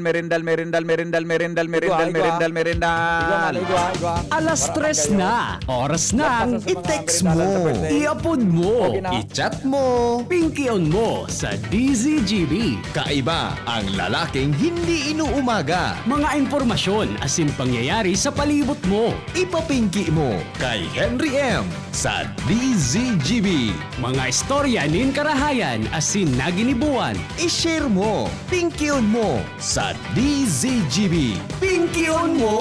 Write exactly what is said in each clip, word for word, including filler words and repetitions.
merindal, merindal, merindal, merindal, merindal, merindal, Igwa, igwa. Igwa, merindal, merindal. Igwa, igwa, igwa. Alas Para tres kayo. na, oras Lampasan nang sa mga i-text meriendalan mo, sa birthday. i-upload mo, Okay na. i-chat mo, pingkion mo sa D Z G B. Kaiba ang lalaking hindi inuumaga. Mga impormasyon asin pangyayari sa palibot mo. Ipapingki mo kay Henry M sa D Z G B. Mga istorya nin karahayan asin naginibuan. I-share mo, pingkion mo sa D Z G B. Pingkion mo!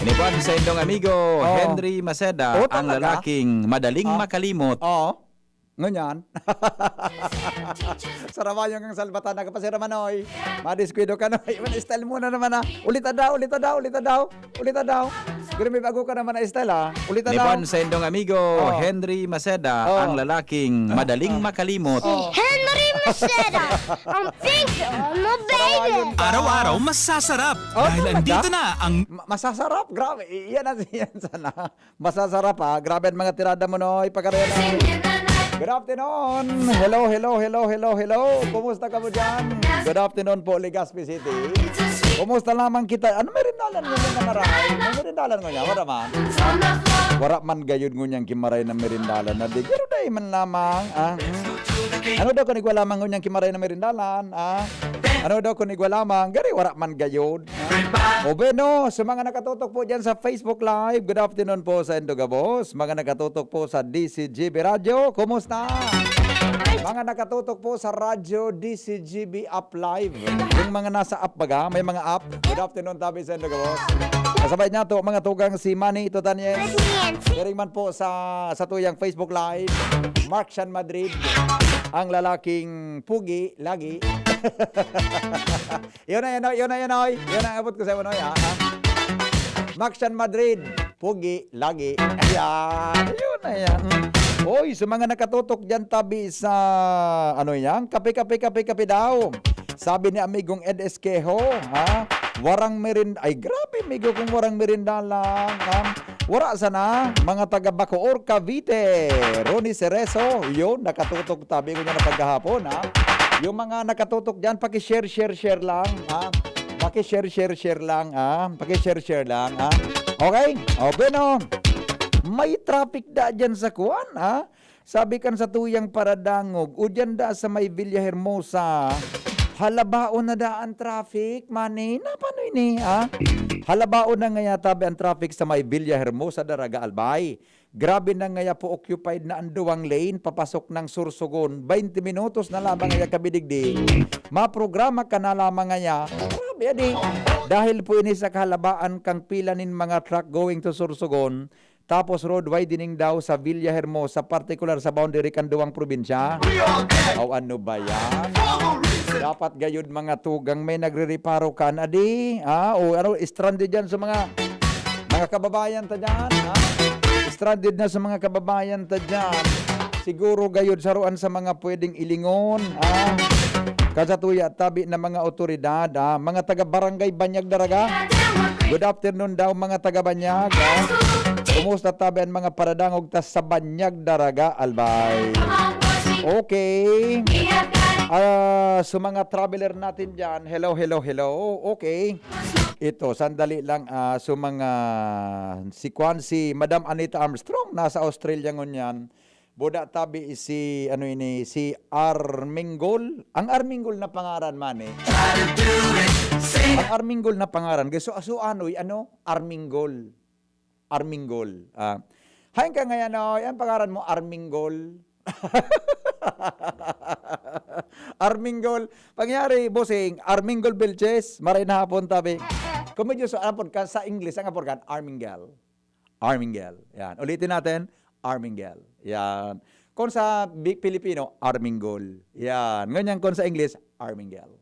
Iniban sa indong amigo, Oh. Henry Maceda, Oh, ang talaga? lalaking madaling Ah. makalimot. Oo. Ngunyan. Sarabayan kang salbatan, nakapasira man, oy. Madiskuido ka, noy. Iwan style mo na naman, ah. Ulita daw, ulita daw, ulita daw. Ulita daw. Siguro may bago ka naman na style, ah. Ulita daw. Iniban sa indong amigo, Oh. Henry Maceda, Oh. ang lalaking Ah, madaling ah. makalimot. Si Oh. Henry Maceda, ang pink on the baby. Sarabayan ka. Araw-araw masasarap. Oh, Dahil talaga? andito na ang Ma-, masasarap? Grabe. Yan ang, yan sana. Masasarap, ha? Grabe ang mga tirada mo, noy. Pagkarayan na. Good afternoon. Hello, hello, hello, hello, hello. Kumusta ka mo dyan? Good afternoon po, Legazpi City. Kumusta lamang kita? Ano merindalan ngunyan na maray? Ano merindalan ngunyan? Wala man. Wala man gayod ngunyan kimaray na merindalan na di. Pero dahil man lamang, ah. Hmm. Ano daw kung igwa lamang ngunyan kimaray na merindalan, ah? Ano daw kung igwa lamang? Gari, wala man gayod. O bueno, sa mga nakatutok po dyan sa Facebook Live, good afternoon po sa indo gabos. Mga nakatutok po sa D C G B Radyo, kumusta? Mga nakatutok po sa Radyo D C G B App Live. Yung mga nasa app baga, may mga app. Good afternoon, tabi sa indo gabos. Kasabay niya to, mga tugang si Manny Tutanyes. Diri man po sa, sa tuyang Facebook Live, Mark Shan Madrid, ang lalaking pugi, lagi. Yun na yan, oy. Yun na yan, oy. Yun ang abot ko sa imo, noy, ha? Ha? Maxan Madrid, pugi, lagi. Ayan. Yun na yan. Mm. Oy, sa mga nakatutok dyan, tabi sa, ano yan? Kape, kape, kape, kape daw. Sabi ni amigong Ed Esquejo, ha? Warang merind-, ay, grabe, amigo, kung warang merindalan, ha? Wara sana, mga taga Bacoor, Cavite. Ronnie Cerezo, yun, nakatutok tabi ko niya na paghahapon, ha? Yung mga nakatutok dyan, paki-share, share, share lang, ha? Paki-share, share, share lang, ha? Paki-share, share lang, ha? Okay? O, bueno. May traffic da dyan sa kuwan, ha? Sabi kan sa tuyang paradangog, o dyan da sa may Villahermosa, halabaon na da ang traffic, mani. Na, paano ini, ha? Halabaon na ngaya tabi ang traffic sa may Villahermosa, Daraga, Albay. Grabe na ngaya po, occupied na ang duwang lane, papasok ng Sorsogon. Baynte minutos na lamang ngaya kabidigdi. Maprograma ka na lamang ngaya. Grabe, adi. Dahil po ini sa kahalabaan kang pila nin mga truck going to Sorsogon, tapos road widening daw sa Villahermosa, partikular sa boundary kan duwang probinsya. Aw, ano ba yan? Dapat gayud mga tugang may nagrereparo kan, adi? Ah, o ano, stranded yan sa mga, mga kababayan ta dyan, ha? Stranded na sa mga kababayan ta dyan. Siguro gayud saruan sa mga pwedeng ilingon, ha? Kasatuya tabi na mga otoridad, ha? Mga taga Barangay Banyag Daraga. Good afternoon daw, mga taga Banyag, ha? Kumusta tabi ang mga paradangog ta sa Banyag Daraga, Albay? Okay. Ah, sa mga traveler natin dyan, hello, hello, hello. Okay. Ito, sandali lang, ah, sa mga, si Kwan, si Madam Anita Armstrong, nasa Australia ngunyan. Buda tabi si, ano ini, si Arminggol. Ang Arminggol na pangaran man, eh. Ang Arminggol na pangaran. Gusto, so, anoy, ano? Arminggol. Arminggol. Ah, hain ka ngayon, oy? Ang pangaran mo, Arminggol? Arminggol. Pangyari, bossing, Arminggol Vilches. Maray na hapon, tabi. Kung medyo sa, ang podcast sa English, ang podcast, Arminggol. Arminggol. Yan. Ulitin natin, Arminggol. Yan. Kung sa Bi-, Pilipino, Arminggol. Yan. Ngunyan kung sa English, Arminggol.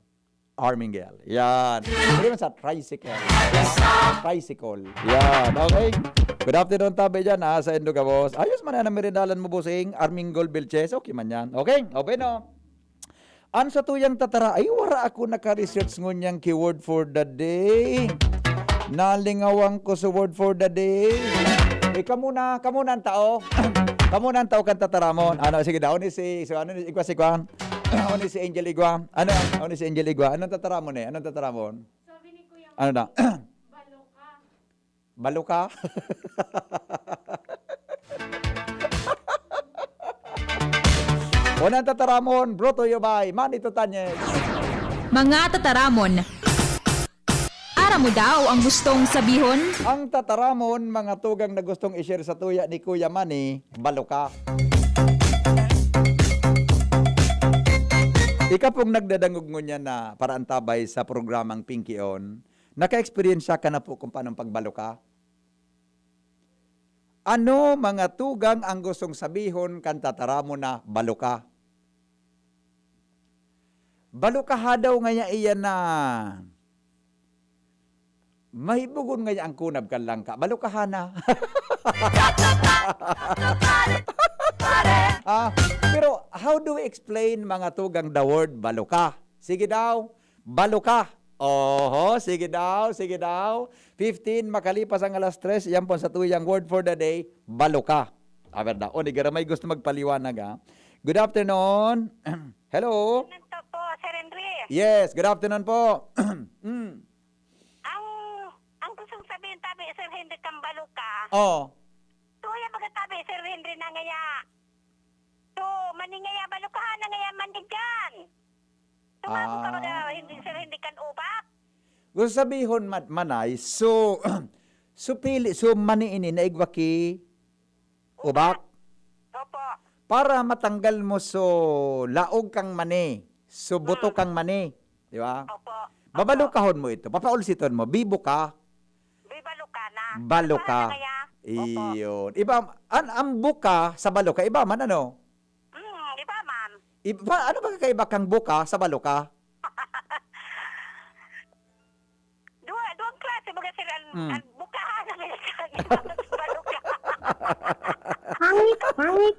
Arminggol. Yan. Pwede man sa tricycle. Tricycle. Yan. Okay? Good afternoon, tabi dyan, ha, sa Indo Gabos. Ayos man yan ang merindalan mo, bossing. Arminggol Vilches. Okay man yan. Okay? O, bueno. An sa tuyang tatara, ay, wara ako naka-research ngunyang keyword for the day. Nalingawan ko sa word for the day. Eh, kamo na, kamo na ang tao. Kamo na ang tao kan tataramon. Ano, sige daw, ni si, so, ano, ni, igwa si Kwan? Ano ni si Angel Igwa? Ano, ano ni si Angel Igwa? Anong tataramon eh? Anong tataramon? Sabi ni Kuya Ano na? Baloka. Baloka? Unang tataramon, brought to you by Manny Tutanyes. Mga tataramon. Aram mo daw ang gustong sabihon? Ang tataramon, mga tugang na gustong i-share sa tuya ni Kuya Manny, baloka. Ika pong nagdadangog ngunyan na paraantabay sa programang Pinkion, naka-eksperyensya ka na po kung paano pagbaloka? Ano mga tugang ang gustong sabihon kan tataramon na baloka? Balokaha daw ngaya iyan na mahibogon ngaya ang kunab kan langka. Balokaha na. Ah, pero how do we explain, mga tugang, the word baloka? Sige daw, baloka. Oho, sige daw, sige daw. Fifteen, makalipas ang alas tres, yan po sa tuyang word for the day, baloka. Aber daw, o, ni Garamay gusto magpaliwanag, ha? Good afternoon. Hello? Ano to po, Sir Henry? Yes, good afternoon po. Mm. Ang, ang gustong sabihin, tabi, Sir Henry, kang baloka. Oh. Tuya, baga tabi, Sir Henry, na ngaya. So, maningaya, balokahan na ngaya, manigan. Tumago ka, Ah. baga, hindi, Sir Henry, kan ubak. Gusto sabihon, mat-, manay, so, so pili, so mani ini na igwa ki ubak? Opo. Para matanggal mo so laog kang mani, so buto Mm. kang mani, di ba? Opo. Babalukahon mo ito, papaulsiton mo, bibo ka. Bibalo ka na. Balo Balo ka ka. na kaya? Opo. Iyon. Iba, an, ang buka sa balo ka, iba man, ano? Mm, iba man. Iba, ano ba kakaiba kang buka sa balo ka? Duwa, duwang klase, baga sila, an, Mm. an bukahan na may balo ka. Hangit, hangit.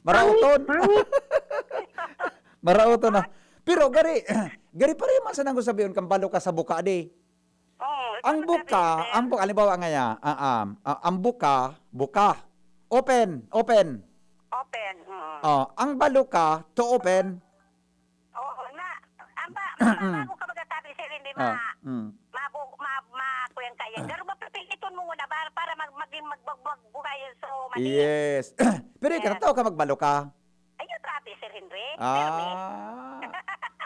Marauton. Hangit, hangit. Marauton na. Pero gari, gari pareho man sa nang sabihon kan balo ka sa buka, di? Oo, Ang ito buka, sabi ko, ang buka, halimbawa ngaya, ah, um, ah, ang buka, buka. Open, open. Open, oo. Oh, ang balo ka, to open. Oo, na, ang ba, mabago ka baga tabi, sir, hindi ma, Ah, mm. mabu-, ma, ma, kuyang kaya. Pero mapipiliton mo muna ba para mag-, maging magbagbag buhay yun, so, mali. Yes. Pero ikaw, Yes. tao ka magbalo ka? Ayun, grabe, Sir Henry. Permi. Ah.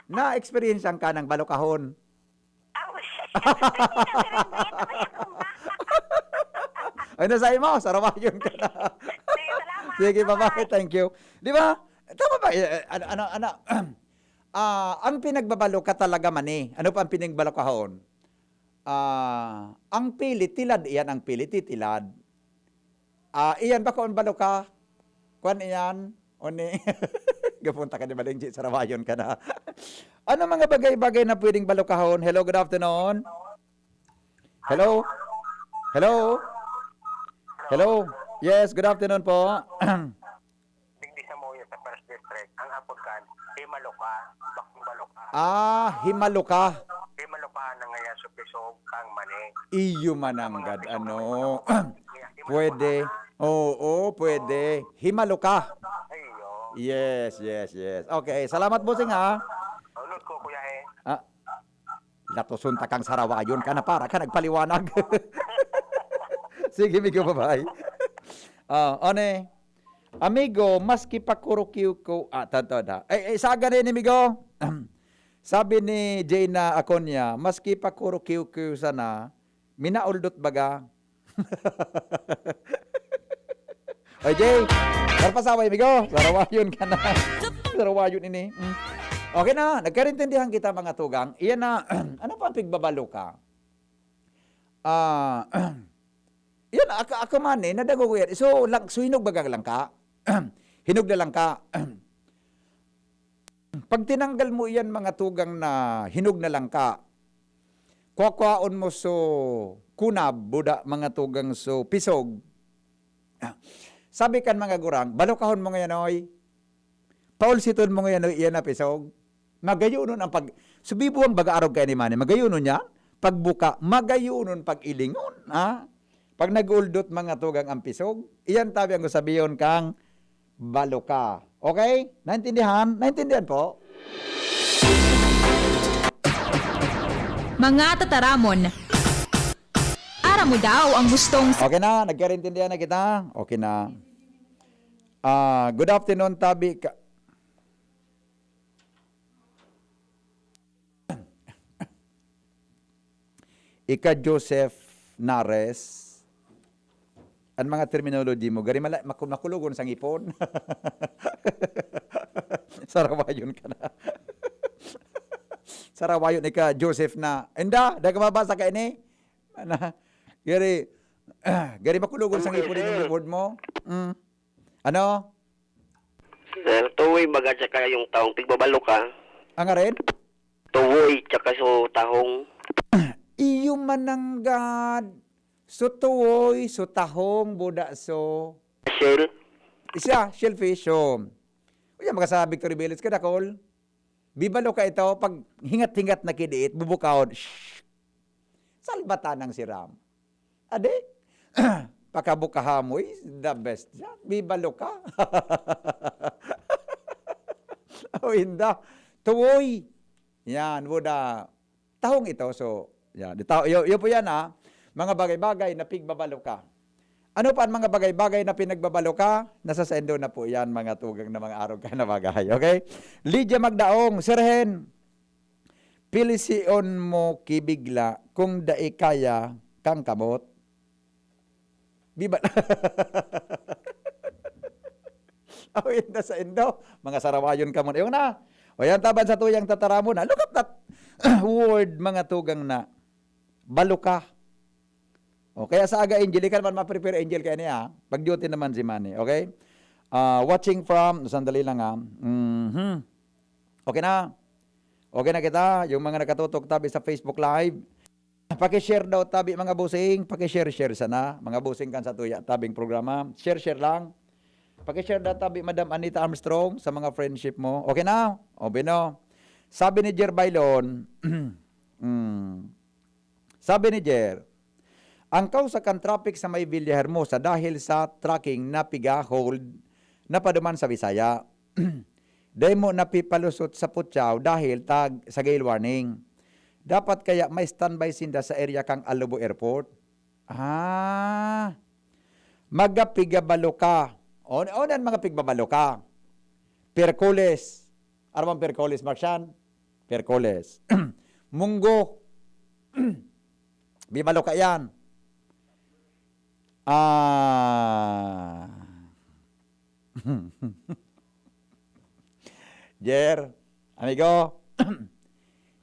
Na-experience ang kanang balokahon? Ah, Sir Henry, ito ba yung Ay, nasay mo, sarawayon ka na. Sige, salamat. Sige, bye-bye. Bye-bye. Thank you. Di ba? Tama ba? Eh, eh, ano, ano, ano? Ah, ang pinagbabalo ka talaga man eh. Ano pa ang pinagbalokahon? Ah, ang pili, tilad iyan ang pili, titilad. Ah, iyan ba kung balo ka? Kwan iyan? O ni, gapunta ka ni Balingji, sarawayon ka na. Ano mga bagay-bagay na pwedeng balokahon? Hello, good afternoon. Hello? Hello? Hello? Yes, good afternoon po. Digdi sa Moyo, sa First District, ang apod kan, Himaluka, Bakong Baluka. Ah, Himaluka. Himaluka na ngaya sa Pisog, kang Mani. Iyo mananggad, ano. Pwede. Oo, pwede. Himaluka. Iyo. Yes, yes, yes. Okay, salamat, bossing, ha. Unod ko, Kuya, eh. Ah, latoson ta kang sarawayon ka na para ka nagpaliwanag. Sige, migo, bye-bye. Ah, one, amigo, maski pa kurukiw ko, ah, tanto da. Eh, eh, saga na yun, migo. Sabi ni Jay na Aconia, maski pa kurukiw-kiw sana, minauldot baga. Oy, Jay, karpasaway, migo. Sarawayon ka na. Sarawayon ini. Mm. Okay na, nagkarintindihan kita, mga tugang. Iyan na, ano pa ang pigbabalo ka? Ah, iyan, ako, ako man eh, nadangog ko yan. So, lang, so hinog baga lang ka? Hinog na lang ka? Pag tinanggal mo iyan, mga tugang, na hinog na lang ka, kwakwaon mo so kunab, buda, mga tugang, so pisog. Sabi kan mga gurang, "Balokahon mo ngayon, oy. Paulsiton mo ngayon, oy, iyan na pisog." Magayonon ang pag-, Subibuang baga arog kaini, mani, magayunon yan. Pagbuka, magayunon pag-ilingon, ha? Pag nag-uldot mga tugang ang pisog, iyan tabi ang sabihon kang baloka. Okay? Naintindihan? Naintindihan po? Mga tataramon. Aram mo daw ang gustong Okay na, nagkarintindihan na kita. Okay na. Ah, good afternoon, tabi ka. Ika Joseph Nares, ang mga terminology mo, gari mala, maku- makulogon sa ngipon. Sarawayon ka na. Sarawayon ika Joseph na. Inda, dahil ka mabasa ka ini? Ana, gari, gari makulogon sa ngipon yung word mo. Mm. Ano? Sir, tuwi baga tsaka yung taong pigbabalo ka. Ang arin? Tuwi tsaka so tahong Iyo mananggad. So tuwoy, so tahong, buda, so... shell. Siya, shellfish, so... Uya, makasabi Victory Village ka, dakol. Bibalo ka ito, pag hingat-hingat na kidiit, bubukahon. Shh! Salbatan ng siram. Adi? Pakabukaha mo is the best. Yan, bibalo ka. O inda. Tuwoy. Yan, buda. Tahong ito. So, yan. Di tao, yo, yo po yan, ha. Mga bagay-bagay na pigbabalo ka. Ano pa ang mga bagay-bagay na pinagbabalo ka? Nasa saindo na po yan, mga tugang na mga arog ka na bagay. Okay? Lydia Magdaong, Sir Hen, pilision mo kibigla kung dai kaya kang kamot. Biba. Aw, inda sa indo. Mga sarawayon ka muna. Yung na. O yan, taban sa tuyang tataramon na. Look at that word, mga tugang na. Balo ka. O, kaya sa aga, Angel, ikaw naman ma-prepare, Angel, kaya niya. Pag-duty naman si Manny, okay? Ah, watching from, sandali lang ha. Mhm. Okay na. Okay na kita. Yung mga nakatutok tabi sa Facebook Live. Paki-share daw tabi, mga bossing. Paki-share-share sana. Mga bossing kan sa tuya tabing programa. Share-share lang. Paki-share daw tabi, Madam Anita Armstrong, sa mga friendship mo. Okay na? O, bino. Sabi ni Jer Bailon, mm, sabi ni Jer, ang kausa kan traffic sa may Villahermosa dahil sa trucking na piga-hold na paduman sa Bisaya. Dai mo napipalusot sa Putyaw dahil tag sa gale warning. Dapat kaya may standby sinda sa area kang Alobo Airport. Ah, magapigabalo ka. On, on ang mga pigbabalo ka. Perkules. Ano bang Perkules, Marcian? Perkules. Munggo. Bibalo ka yan. Ah. Jer, amigo,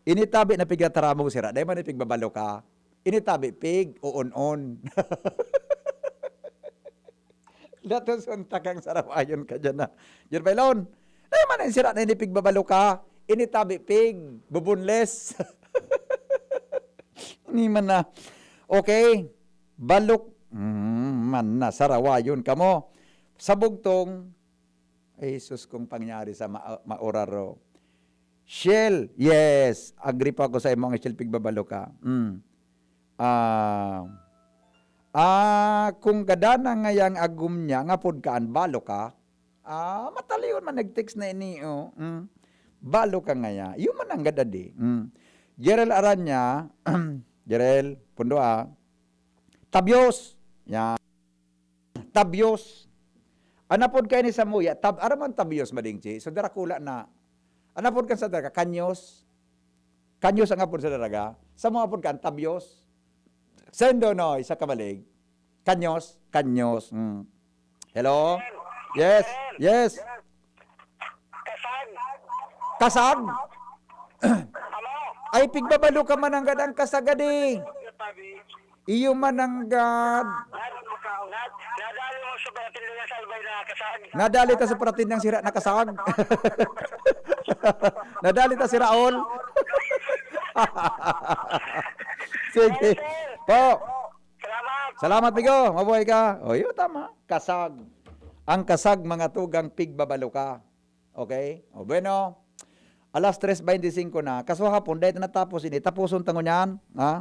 ini tabi na pigtataramo sira, dai man ni pigbabalo ka. Ini tabi pig uon-on. Datos unta kang sarawayon ka dyan na. Jer Bailon, dai man ni sira na ini pigbabalo ka. Ini tabi pig bubunles. Ini man na. Okay. Balok. Mm, man na, sarawayon kamo. Sa bugtong, ay, sus, kung pangyari sa ma mauraro. Shell, yes. Agree po ako sa imong shell, pigbabalo ka. Mm. Ah, ah, kung gadana ngayang agom niya, nga pod kaan, balo ka? Ah, matalion man nag-text na ini, oh. Mm. Balo ka ngaya. Iyo man ang gadadi. Mm. Jerel Aranya, Jerel, pundo, ah. Tabyos. Yan. Tabyos. Anapod kaini sa muya, tab, ara man tabyos, madingchi. So, darakula na. Anapod kan sa daga, kanyos. Kanyos ang apod sa daraga. Sa mga apod kan, tabyos. Sendo, no, isa kabalig. Kanyos, kanyos. Mm. Hello? Yes, yes. Kasag. Kasag? Amo. Ay, pigbabalo ka man ang gadang kasagadi. Tabi. Iyo man ang gad. Nad, nad, nadali mo sa pagkatindi na salbay na kasag. Nadali ta sa parating ng sira na kasag. Nadali ta si Raul. Sige. Po. Salamat. Salamat, migo. Mabuhay ka. O, yun, tama. Kasag. Ang kasag, mga tugang, pigbabalo ka. Okay? O, bueno. Alas tres beintisinko na. Kaso hapon, dahil natapos ini, tapuson ta ngunyan, ha?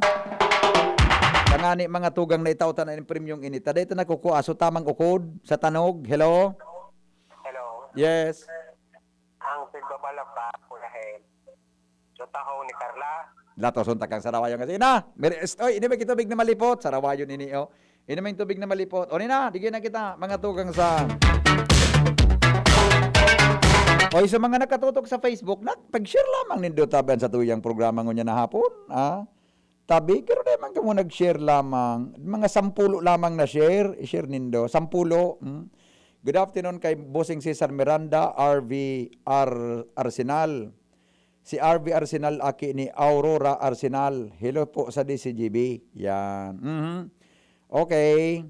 Tangani mga tugang na itao ta na yung premyong ini. Ta dahil nakukua, so tamang ukod sa tanog. Hello? Hello. Yes. Ang pigbabalak ba, Kuya Hen? So, tahaw ni Carla? Latoson ta kang sarawayon kasi na. Meri, oy, ini may tubig na malipot. Sarawayon ini, oh. Ini may tubig na malipot. O, ni na, digyan na kita, mga tugang sa... Oy, sa mga nakatutok sa Facebook, nak, pag-share lamang nindo tabi an satuyang programa ngunyan na hapon, ah. Tabi, pero di man kamo nag-share lamang. Mga sampulo lamang na share, i-share nindo. Sampulo. Hmm. Good afternoon kay Bossing Cesar Miranda, R V R Arsenal. Si R V Arsenal, aki ni Aurora Arsenal. Hello po sa D C G B. Yan. Mhm. Okay.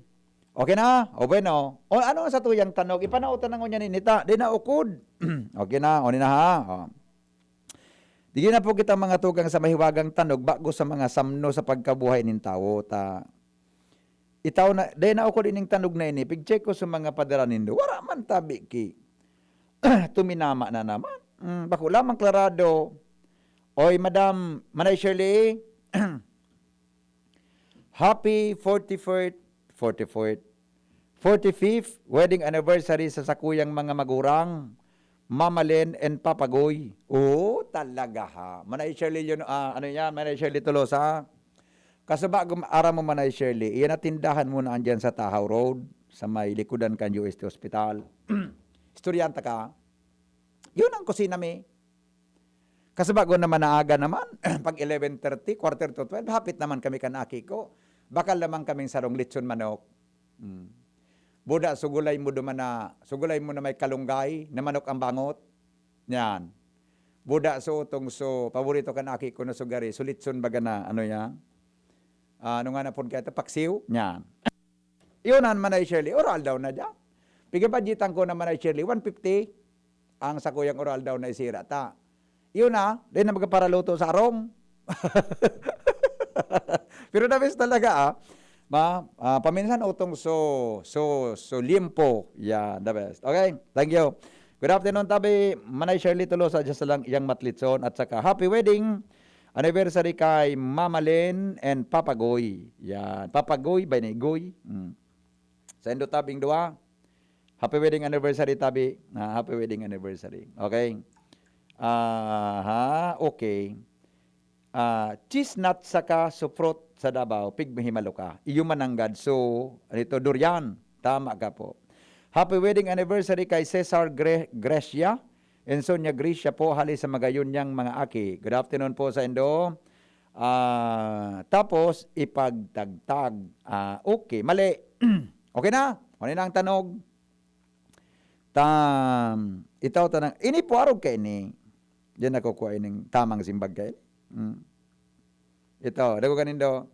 Okay na? O bueno. O ano ang satuyang tanog? Ipanao ta na ngunyan ini ta. Di na ukod. Okay na. O ni na ha. O. Digdi na po kita mga tugang sa mahiwagang tanog bago sa mga samno sa pagkabuhay nin tawo. Ta, itaw na, dai na ako dining tanog na ini. Pig-check ko sa mga padara nindo. Wara man tabi ki. Tuminama na naman. Mm, bako lamang klarado. Oy, Madam, Manay Shirley, happy forty-fourth, forty-fourth, forty-fifth wedding anniversary sa sakuyang mga magurang, Mama Len and Papa Goy. Oo, talaga ha. Manay Shirley yun, ah, ano yan, Manay Shirley Tolosa. Kasaba, gum-, aram mo, Manay Shirley, iyan na tindahan mo na andyan sa Tahaw Road, sa may likodan kan U S T Hospital. Estudyante ka? Yun ang kusina mi. Kasi bago naman na aga naman, pag eleven thirty, quarter to twelve, hapit naman kami kan aki ko. Bakal naman kaming sarong litson manok. Mm. Buda, sugulay mo duman na, sugulay mo na may kalunggay, na manok ang bangot. Yan. Buda, so, utong so, paborito kan aki ko na sugari, so litson baga na, ano yan? Ah, ano nga na po kaya ito? Paksiw? Yan. Yun ang Manay Shirley, oral daw na dyan. Pigabadjitan ko na Manay Shirley, one fifty. Ang sakuyang oral daw na isira ta. Yun na, di na magparaluto sa arong. Pero the best talaga, ah. Ma, ah, paminsan utong so, so, so liempo. Yeah, the best. Okay, thank you. Good afternoon, tabi. Manay Shirley Tolosa, dyan sa lang yang matlitson. At saka, happy wedding anniversary kay Mama Len and Papa Goy. Yan. Papa Goy, by ni Goy. Mm. Sa indo tabing duwa, happy wedding anniversary, tabi. Ah, happy wedding anniversary. Okay. Aha, okay. Ah, chestnut saka sufrut sa Davao, pigmahimalo ka. Iyo mananggad. So, ano ito, durian. Tama ka po. Happy wedding anniversary kay Cesar Gre-, Grecia. And Sonia Grecia po, hali sa Magayon niyang mga aki. Good afternoon po sa indo. Ah, tapos, ipagtagtag. Ah, okay, mali. Okay na? Ano na ang tanog? Tam, itaw tanang, ini po arog ka ini. Diyan nakukuha ining tamang simbag ka ini. Mm. Ito, dago kanindo.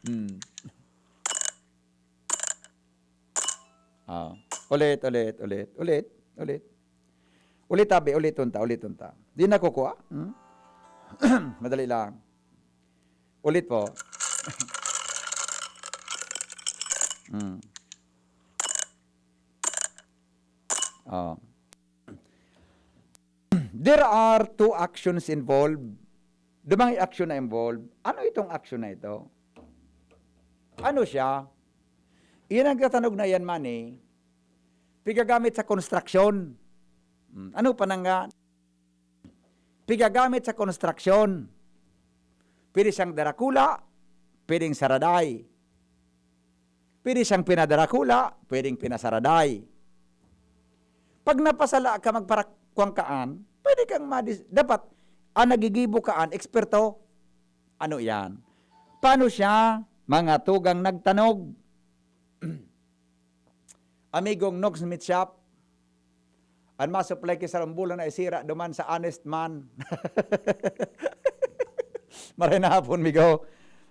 Mm. Ah, ulit, ulit, ulit, ulit, ulit. Ulit, tabi, ulit, tunta, ulit, tunta. Di nakukuha? Hmm? Madali lang. Ulit po. Hmm. Oh. There are two actions involved. Dumang action na involved. Ano itong action na ito? Ano siya? Iyan ang katanog na yan, mani. Pigagamit sa konstruksyon. Hmm, ano pa nang nga? Pigagamit sa konstruksyon. Pwede siyang darakula, pwedeng saraday. Pwede siyang pinadarakula, pwedeng pinasaraday. Pag napasala ka magparakwang kaan, pwede kang madis-, dapat, ang nagigibo kaan, eksperto. Ano yan? Paano siya, mga tugang nagtanog? Amigong Nogs Meat Shop, an masupply ki sarong bulan ay sira duman sa Honest Man. Maray na hapon, migo.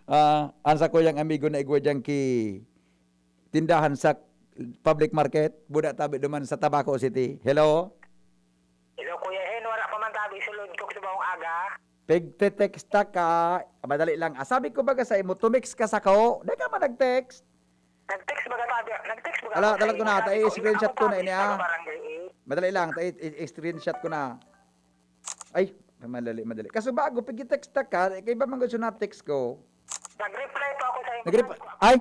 Ah, an sakuyang amigo na igwa diyan ki tindahan sa public market, buda tabi duman sa Tabaco City. Hello? Hello, Kuya Hen. Wala pa man tabi sulod ko sa bawang aga. Pigte-text ta ka. Madali lang. Ah, sabi ko baga sa imo, tumix ka sa ko. Di ka man nag-text. Nag-text baga tabi. Nag-text baga Ala, ako dalag ko sa'yo. na, Sabi tayo, ko, screenshot ko na "Inabot ini, ako ah." sa barangay A. Madali lang, ta-, i-, i-, screenshot ko na. Ay, madali, madali. Kaso bago, pigi-text ta ka, kaiba man gud na text ko. Nag-reply po ako sa iyo. Nag-rep-, ay?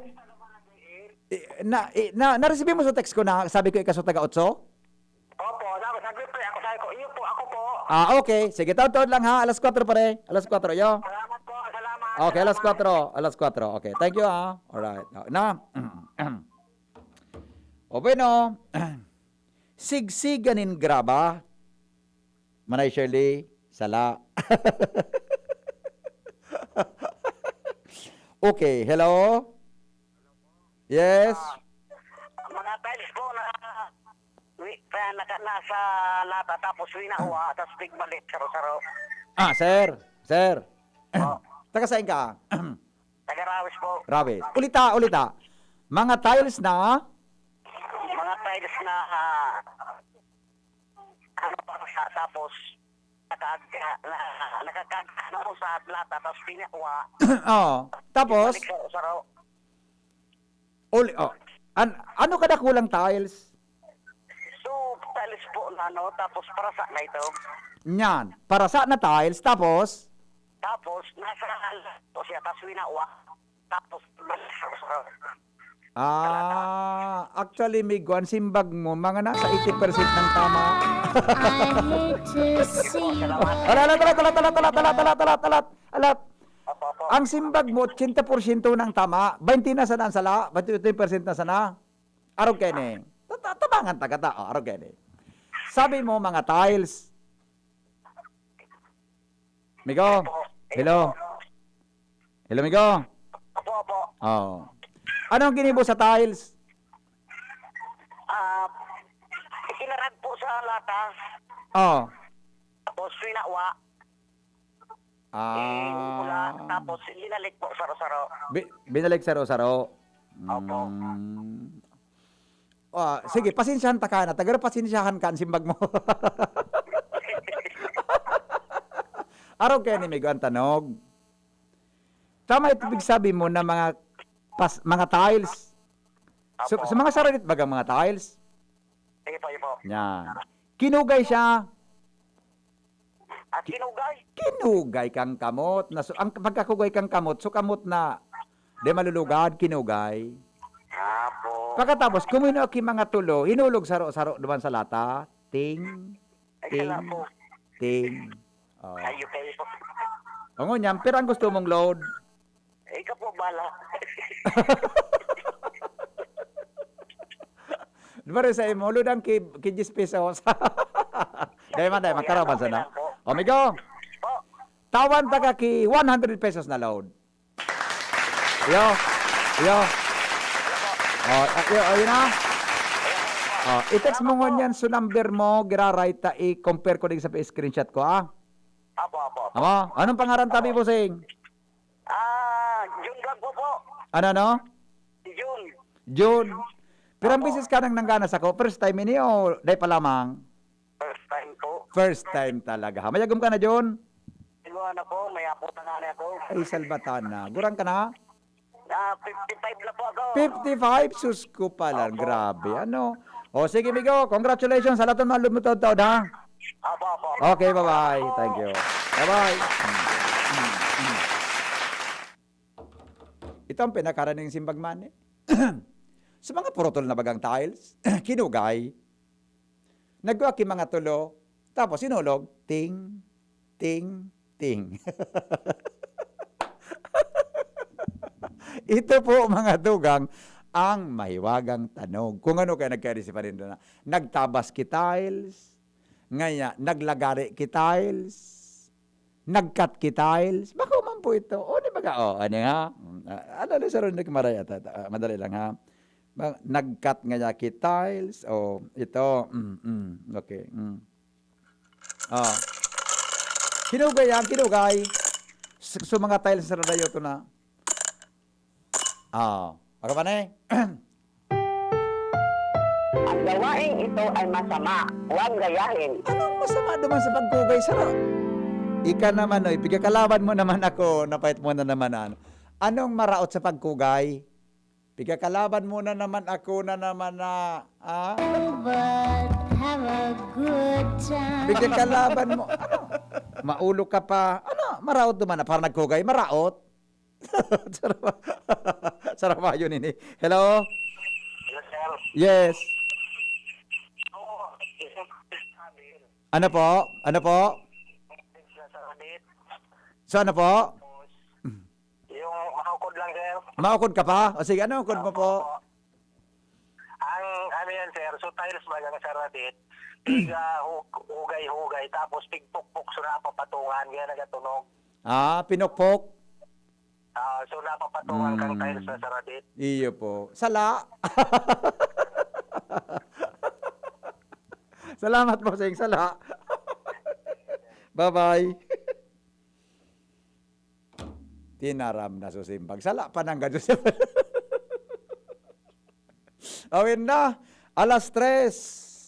Eh, na, eh, na, na-receive mo sa text ko na sabi ko ikaso taga otso? Opo, tapos nag-reply ako sa ko, iyo po, ako po. Ah, okay. Sige, taod-taod lang ha. Alas kwatro pare. Alas kwatro, yo. Salamat po, salamat. Okay, alas salamat. kwatro. Alas kwatro. Okay, thank you ha. Alright. Na. O bueno. Sigsigan nin graba. Manay Shirley, sala. Okay, hello? Yes? Mga tiles po na wi, kaya naka, nasa lata tapos winawa, tapos pigbalik, saro-saro. Ah, sir. Sir. Oh, Taga saan ka? Taga Rawis po. Rawis. Ulita, ulita. Mga tiles na? Mga tiles na ah, ano pa sa tapos nakag na, nakakag ano po sa lata tapos pinakuha. Oo. Tapos, Balik sa saro. uli, oh. An-, ano kadakulang tiles? So, tiles po na ano, tapos parasa na ito. Nyan. Parasa na tiles, tapos? Tapos, nasa o siya, tapos winawa. Tapos, balik sa saro. Ah, actually, Migo, ang simbag mo, mga nasa eighty percent ng tama. I hate to see you. Ala, ala, ala, ala, ala, ala, ala, ala, ala, ala, ala. Opo, opo. Ang simbag mo, eighty percent ng tama, twenty na sana ang sala, twenty percent na sana. Arog kayo ni. Ta-, ta-, tabangan taga ta, oh, arog kayo ni. Sabi mo, mga tiles. Migo, hello. Hello, Migo. Opo, opo. Oh. Anong ginibo sa tiles? Ah, ikinarag po sa lata, Oh. tapos winawa, eh, pula, Ah. tapos linalik po saro-saro. Bi-, binalik saro-saro. Opo. Mm. Ah, sige, pasensyahan ta ka na. Taga pasensyahan ka ang simbag mo. Araw kaya ni Migo ang tanog. Tama ito ibig sabi mo na mga pas, mga tiles. So, Opo. Sa mga saradit bagang mga tiles. Sige po, sige po. Yan. Kinugay siya. At kinugay. Kinugay kang kamot. Na, so, ang pagkakugay kang kamot, so kamot na di malulugad, kinugay. Apo. Pagkatapos, kumino ki mga tulo, hinulog saro-saro duman sa lata. Ting, Ay, ting, sala po. ting. Oh. Ay, okay po. Ongo niyan, pero ang gusto mong load, Ikaw po, bala. Di ba rin sa imo, load ang ki, ki diyes pesos. Dahil man, dahil man, karaban sana. O, Migo, Po. tawan ta ka ki one hundred pesos na load. Yo, yo. O, ah, yo, ayun na. O, i-text mo ngunyan so number mo, giraray ta, i-compare ko din sa screenshot ko, ah. Apo, apo, apo. Ama, anong pangaran tabi, bossing? Ah, Jun Blanco po. Ano, no? Jun. Jun. Pirang Apo. Beses ka nang nanggana sako? First time ini o day pa lamang? First time po. First time talaga. Ha? Mayagom ka na, Jun? Siguro na po, may apo na nga na ako. Ay, salbatan na. Gurang ka na? Ah, fifty-five na po ako. Fifty-five? Sus ko pala. Opo. Grabe. Ano? O, sige, Migo. Congratulations sa lahat ng mga lumutod-tod, ha? Apo, apo. Okay, bye-bye. Thank you. Bye-bye. Ito ang pinakaraning simbag man, eh. Sa mga purutol na bagang tiles, kinugay. Nagkuha ki mga tulo, tapos hinulog, ting, ting, ting. Ito po, mga tugang, ang mahiwagang tanog. Kung ano kaya nagkairi si Panindo na, nagtabas ki tiles, ngaya, naglagari ki tiles, nagkat ki tiles. Bako man po ito. O, di ba ka? O, ano nga? Mm, ah, ano, ano, sa ron, nagmaray ata, ah, madali lang, ha? Ba, nagkat ngaya ki tiles. O, ito. Mm, mm, okay. Mm. Ah. Kinugay yan, kinugay. So, so, mga tiles sa radayo to na. Ah, ano ba na eh? Ang gawaing ito ay masama. Huwag gayahin. Anong masama duman sa pagkugay, saro? Ika naman, oy, pigakalaban mo naman ako, napait mo na naman, ano. Anong maraot sa pagkugay? Pigkakalaban mo na naman ako na naman na, ah? But have a good time. Pigkakalaban mo. Ano? Maulo ka pa. Ano? Maraot naman na. Parang nagkugay. Maraot. Sarap, sarap yun ini. Hello? Hello, sir. Yes. Oo, sir. Ano po? Ano po? Sa Radit. So, ano po? Yung maukod lang, sir. Maukod ka pa? O sige, ano ukod mo po? Opo. Ang ano yan, sir, so tiles ba yan sa Radit? Pig, ah, hug-, hugay-hugay, tapos pigpukpok sa napapatungan, kaya nagatunog. Ah, pinukpok? Ah, so napapatungan kang Mm. tiles na sa Radit. Iyo po. Sala. Salamat po, Sing. Sala. Bye-bye. Tinaram na susimbag. Sala pa nang gadyo siya. Awin na. Alas tres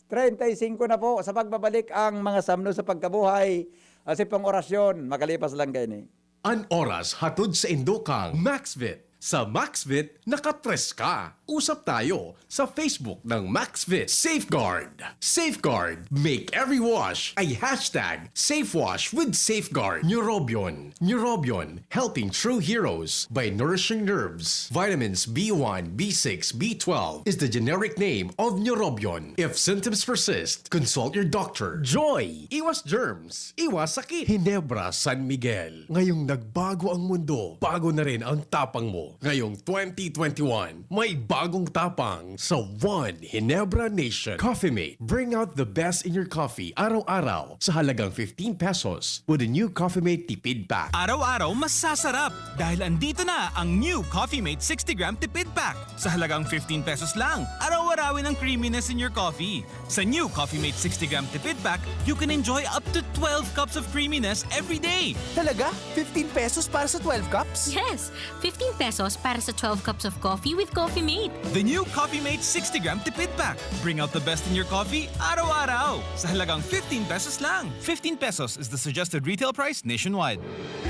treinta y cinco na po. Sa pagbabalik ang mga samno sa pagkabuhay. Asi pang orasyon. Makalipas lang kayo ni. An oras hatod sa indokang Maxvit. Sa Maxvit, nakatres ka. Usap tayo sa Facebook ng Maxvit. Safeguard. Safeguard. Make every wash a hashtag safe wash with Safeguard. Neurobion. Neurobion. Helping true heroes by nourishing nerves. Vitamins B one, B six, B twelve is the generic name of Neurobion. If symptoms persist, consult your doctor. Joy. Iwas germs. Iwas sakit. Hinebra San Miguel. Ngayong nagbago ang mundo, bago na rin ang tapang mo. Ngayong twenty twenty-one, may bagong tapang sa One Ginebra Nation. Coffee Mate, bring out the best in your coffee araw-araw sa halagang fifteen pesos with a new Coffee Mate Tipid Pack. Araw-araw masasarap dahil andito na ang new Coffee Mate sixty gram Tipid Pack. Sa halagang fifteen pesos lang, araw-arawin ang creaminess in your coffee. Sa new Coffee Mate sixty gram Tipid Pack, you can enjoy up to twelve cups of creaminess every day. Talaga? Fifteen pesos para sa twelve cups? Yes! Fifteen pesos para sa twelve cups of coffee with Coffee Mate. The new Coffee Mate sixty gram Tipid Pack. Bring out the best in your coffee, araw-araw. Sa halagang fifteen pesos lang. Fifteen pesos is the suggested retail price nationwide.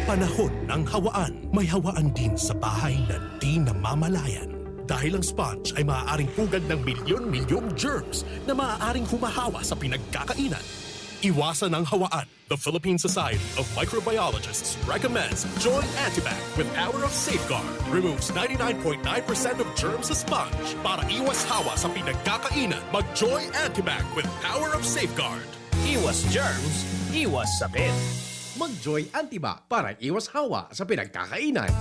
Panahon ng hawaan. May hawaan din sa bahay na di namamalayan. Dahil ang sponge ay maaaring pugad ng milyon-milyong germs na maaaring humahawa sa pinagkakainan. Iwasan ang hawaan. The Philippine Society of Microbiologists recommends Joy Antibac with Power of Safeguard. Removes ninety-nine point nine percent of germs sa sponge. Para iwas hawa sa pinagkakainan, mag Joy Antibac with Power of Safeguard. Iwas germs, iwas sakit. Mag Joy Antibac para iwas hawa sa pinagkakainan.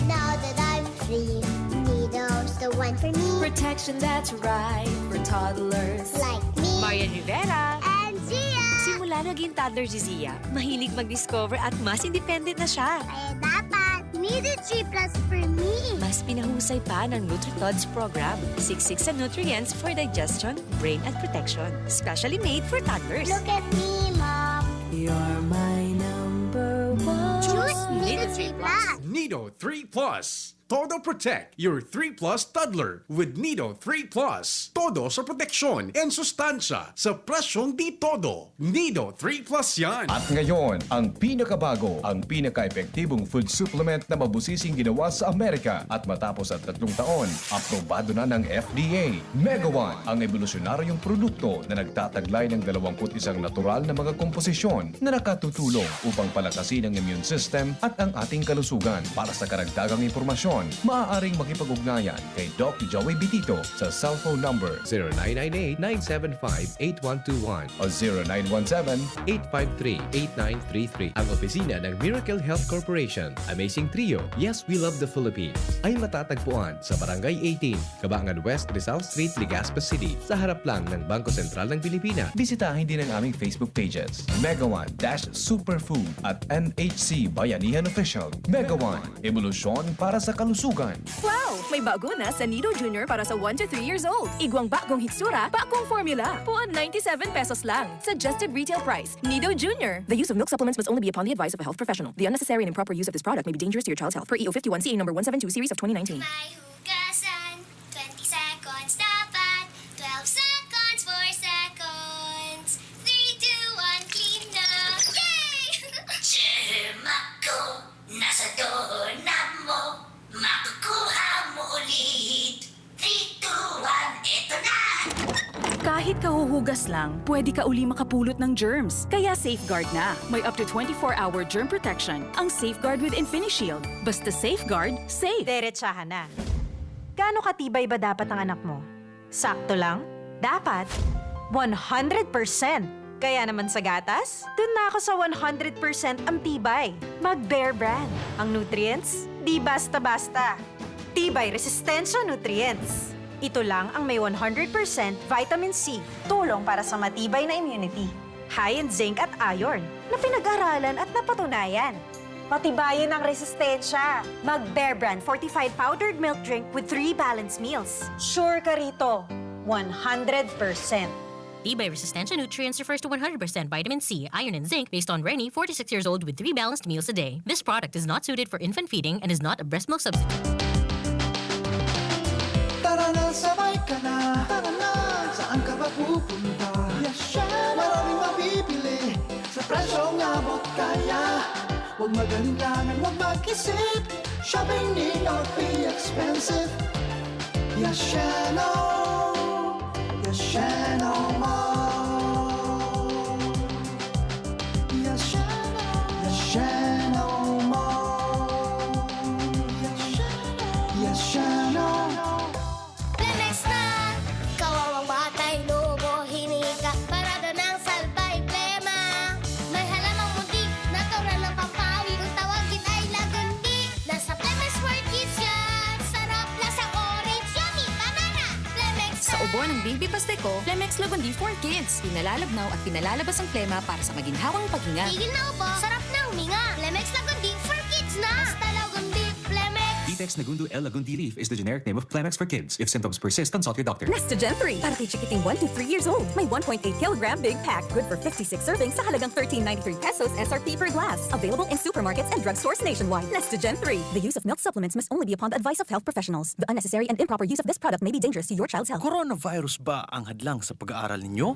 Now that I'm free, Nido's the one for me. Protection that's right for toddlers. Like me. Marian Rivera. And Zia. Simula naging toddler si Zia, mahilig mag-discover at mas independent na siya. Kaya dapat, Nido three plus for me. Mas pinahusay pa ng NutriTods program. Siksik sa nutrients for digestion, brain at protection. Specially made for toddlers. Look at me, Mom. You're my number one. Choose Nido three plus. Nido three plus. Todo Protect, your three plus toddler with Nido three plus. Todo sa proteksyon and sustansya sa presyong di todo. Nido three plus yan. At ngayon, ang pinakabago, ang pinaka-epektibong food supplement na mabusising ginawa sa Amerika. At matapos ang tatlong taon, aprobado na ng F D A. Mega One, ang ebolusyonaryong produkto na nagtataglay ng dalawampu't isang natural na mga komposisyon na nakatutulong upang palakasin ang immune system at ang ating kalusugan. Para sa karagdagang impormasyon, maaaring makipag-ugnayan kay Doc Joey Bitito sa cellphone number zero nine nine eight, nine seven five, eight one two one o zero nine one seven, eight five three, eight nine three three. Ang opisina ng Miracle Health Corporation, Amazing Trio, Yes, We Love the Philippines, ay matatagpuan sa Barangay eighteen, Kabangan West, Rizal Street, Legazpi City, sa harap lang ng Bangko Sentral ng Pilipinas. Bisitahin din ang aming Facebook pages, Mega One dash Superfood at N H C Bayanihan Official. Mega One, ebolusyon para sa kalusugan. Wow! May bago na sa Nido Junior para sa one to three years old. Igwang bagong hitsura, bagong formula. Puon ninety-seven pesos lang. Suggested retail price. Nido Junior. The use of milk supplements must only be upon the advice of a health professional. The unnecessary and improper use of this product may be dangerous to your child's health. Per E O fifty-one C A number one seven two series of twenty nineteen. May hugasan, twenty seconds dapat, twelve seconds, four seconds, three, two, one, clean na! Yay! Germ ako, nasa dona mo, makukuha mo ulit. Ugas lang, pwede ka uli makapulot ng germs. Kaya Safeguard na. May up to twenty-four hour germ protection ang Safeguard with InfiniShield. Basta Safeguard, safe. Derechahan na. Gaano katibay ba dapat ang anak mo? Sakto lang? Dapat? One hundred percent! Kaya naman sa gatas, dun na ako sa one hundred percent ang tibay. Mag Bear Brand. Ang nutrients, di basta-basta. Tibay Resistensya Nutrients. Ito lang ang may one hundred percent vitamin C, tulong para sa matibay na immunity. High in zinc at iron, na pinag-aralan at napatunayan. Patibayin ang resistensya. Mag Bear Brand fortified powdered milk drink with three balanced meals. Sure ka rito, one hundred percent. Tibay Resistensya Nutrients refers to one hundred percent vitamin C, iron, and zinc based on Reni, forty-six years old with three balanced meals a day. This product is not suited for infant feeding and is not a breast milk substitute. Tara na, sabay ka na. Tara na, saan ka ba pupunta? Yes, siya. Maraming mabibili sa presyong abot kaya. Huwag mag-alinlangan, huwag mag-isip. Shopping need not be expensive. Yes, siya, no. Yes, siya, no more. Yes, siya, no. Yes, siya, no more. Yes, siya, no. Yes, siya, no. Plemex na! Kawawang batay, lobo, hinika, parada ng salbay, plema. May halamang muntik, natural na pampawi, kung tawagin ay lagundi. Nasa Plemex for Kids yan, sarap, lasang orange, yummy, banana. Plemex Sa ubo ng Baby Pasteco, Plemex Lagundi for Kids. Pinalalabnaw at pinalalabas ang plema para sa maginhawang paghinga. Tigil na ubo, sarap na huminga. Plemex Lagundi for Kids na! Basta Lagundi, Plemex! Ditex Nagundo L Lagundi leaf is the generic name of Plemex for kids. If symptoms persist, consult your doctor. Nestogen three para kay chikiting one to three years old. May one point eight kilogram big pack, good for fifty-six servings sa halagang thirteen ninety-three pesos S R P per glass. Available in supermarkets and drugstores nationwide. Nestogen three. The use of milk supplements must only be upon the advice of health professionals. The unnecessary and improper use of this product may be dangerous to your child's health. Coronavirus ba ang hadlang sa pag-aaral ninyo?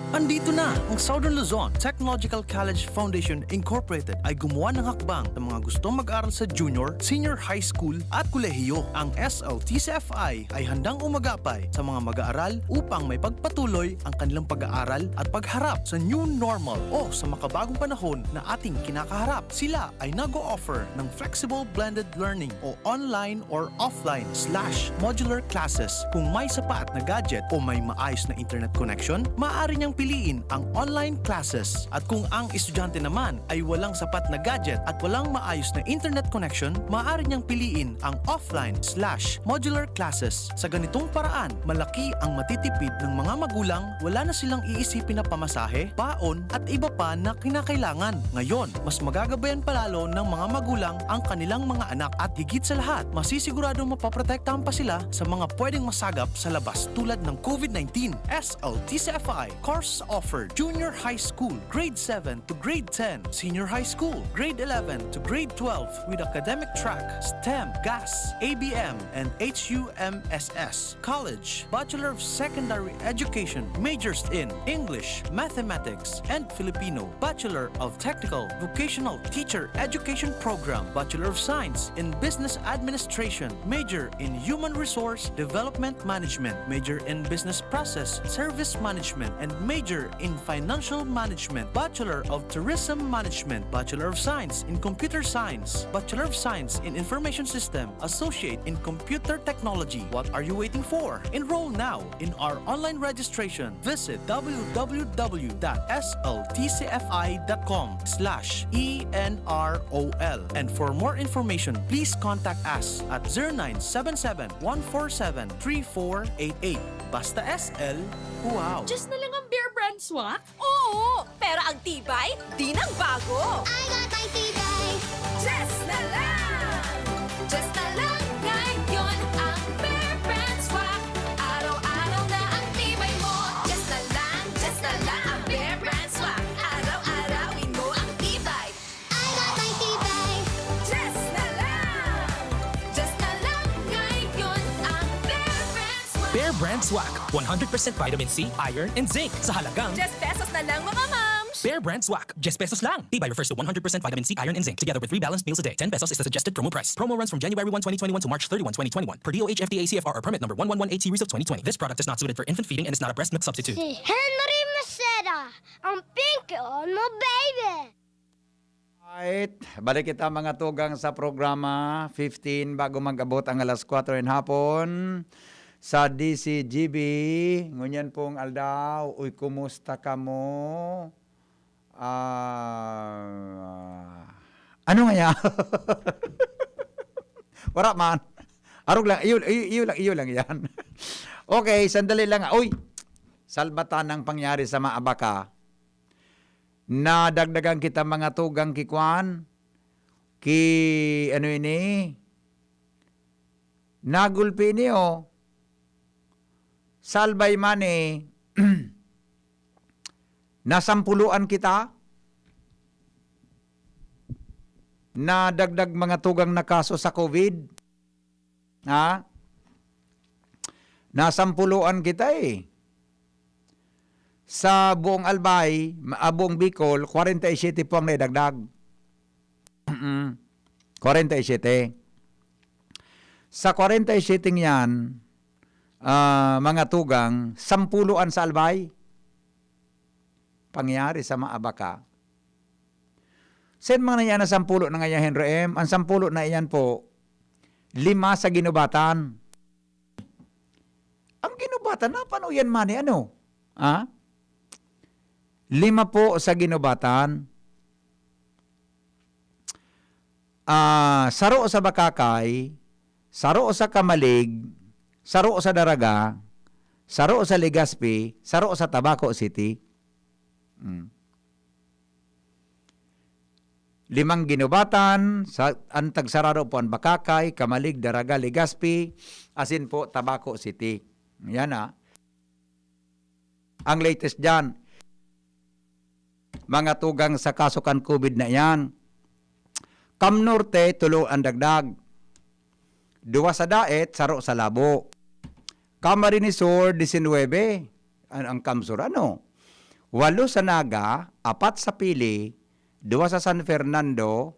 Andito na! Ang Southern Luzon Technological College Foundation Incorporated ay gumawa ng hakbang sa mga gustong mag-aral sa junior, senior high school at kolehiyo. Ang S L T C F I ay handang umagapay sa mga mag-aaral upang maipagpatuloy ang kanilang pag-aaral at pagharap sa new normal o sa makabagong panahon na ating kinakaharap. Sila ay nag-o-offer ng flexible blended learning o online or offline slash modular classes. Kung may sapat na gadget o may maayos na internet connection, maaari niyang piliin ang online classes. At kung ang estudyante naman ay walang sapat na gadget at walang maayos na internet connection, maaari niyang piliin ang offline slash modular classes. Sa ganitong paraan, malaki ang matitipid ng mga magulang, wala na silang iisipin na pamasahe, baon, at iba pa na kinakailangan. Ngayon, mas magagabayan palalo ng mga magulang ang kanilang mga anak at higit sa lahat, masisiguradong mapoprotektahan pa sila sa mga pwedeng masagap sa labas tulad ng COVID nineteen. S L T C F I course offered: Junior High School, Grade seven to Grade ten, Senior High School, Grade eleven to Grade twelve, with academic track STEM, GAS, A B M, and H U M S S. College, Bachelor of Secondary Education, majors in English, Mathematics, and Filipino, Bachelor of Technical Vocational Teacher Education Program, Bachelor of Science in Business Administration, major in Human Resource Development Management, major in Business Process Service Management, and major in Financial Management, Bachelor of Tourism Management, Bachelor of Science in Computer Science, Bachelor of Science in Information System, Associate in Computer Technology. What are you waiting for? Enroll now in our online registration. Visit w w w dot s l t c f i dot com slash e n r o l. And for more information, please contact us at zero nine seven seven, one four seven, three four eight eight. Basta S L, wow! Diyos na lang ang Bear Brand Swak? Oo! Pero ang tibay, di nagbago! I got my tibay! Diyos na lang! Diyos na lang ngayon ang Bear Brand Swak. Araw-araw na ang tibay mo. Diyos na lang, Diyos na lang ang Bear Brand Swak. Araw-arawin mo ang tibay. I got my tibay! Diyos na lang! Diyos na lang ngayon ang Bear Brand Swak. Bear Brand Swak, one hundred percent vitamin C, iron, and zinc sa halagang Diyes pesos na lang, mga mams! Bear Brand Swak, ten pesos lang. Tibay refers to one hundred percent vitamin C, iron, and zinc, together with three balanced meals a day. Ten pesos is the suggested promo price. Promo runs from January one, twenty twenty-one to March thirty-one, twenty twenty-one, per D O H F D A C F R or permit number one one one eight series of twenty twenty. This product is not suited for infant feeding and is not a breast milk substitute. Si Henry Maceda, ang pinky on mo, baby! Right, balik kita, mga tugang, sa programa fifteen bago mag-abot ang alas kwatro nin hapon sa D C G B. Ngunyan pong aldaw, uy, kumusta kamo? Ah, ano nga yan? Wala man. Arog lang, iyo, iyo, iyo lang, iyo lang yan. Okay, sandali lang. Uy, salbatan ang pangyari sa Maabaka. Nadagdagan kita, mga tugang, ki kwan, ki, ano ini? Nagulpi niyo. Salbay man eh. Nasampuloan kita. Nadagdag, mga tugang, na kaso sa COVID. Ha? Nasampuloan kita eh. Sa buong Albay, ma-, ah, buong Bicol, kwarenta y siyete po ang naidagdag. Mm. Kwarenta y siyete. Sa kwarenta y siyete yan, ah, mga tugang, sampulo an sa Albay. Pangyari sa Maabaka. Saan man na yan na sampulo na ngayon, Henry M? Ang sampulo na iyan po, lima sa Ginubatan. Ang Ginubatan, napano yan man eh, ano? Ha? Lima po sa Ginubatan. Ah, saro sa Bacacay, saro sa Camalig, saro sa Daraga, saro sa Legazpi, saro sa Tabaco City. Mm. Limang Ginubatan, sa, ang tagsararo po ang Bacacay, Camalig, Daraga, Legazpi, asin po Tabaco City. Yan ah. Ang latest dyan, mga tugang, sa kaso kan COVID na iyan. Cam Norte, tulo ang dagdag. Duwa sa Daet, saro sa Labo. Camarines Sur, disinwebe. An-, ang Cam Sur, ano? Walo sa Naga, apat sa Pili, duwa sa San Fernando,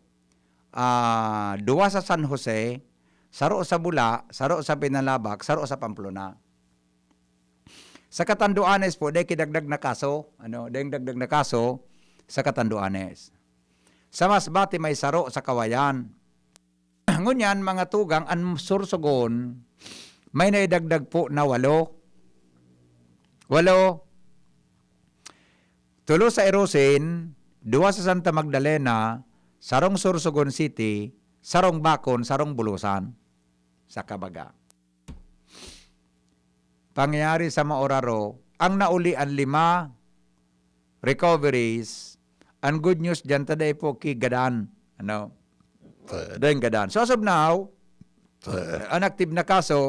ah, duwa sa San Jose, saro sa Bula, saro sa Pinalabak, saro sa Pamplona. Sa Catanduanes po, dai ki dagdag na kaso, ano, dai dagdag na kaso sa Catanduanes. Sa Masbate, may saro sa Cauayan. Ngunyan, mga tugang, an Sorsogon, may naidagdag po na walo. Walo. Tulo sa Irosin, duwa sa Santa Magdalena, sarong Sorsogon City, sarong Bacon, sarong Bulusan. Sa Cabaga. Pangyayari sa Mauraro, ang naulian lima recoveries. Ang good news diyan, ta dai po ki gadan. Ano? Dai gadan. So, as of now, ang active na kaso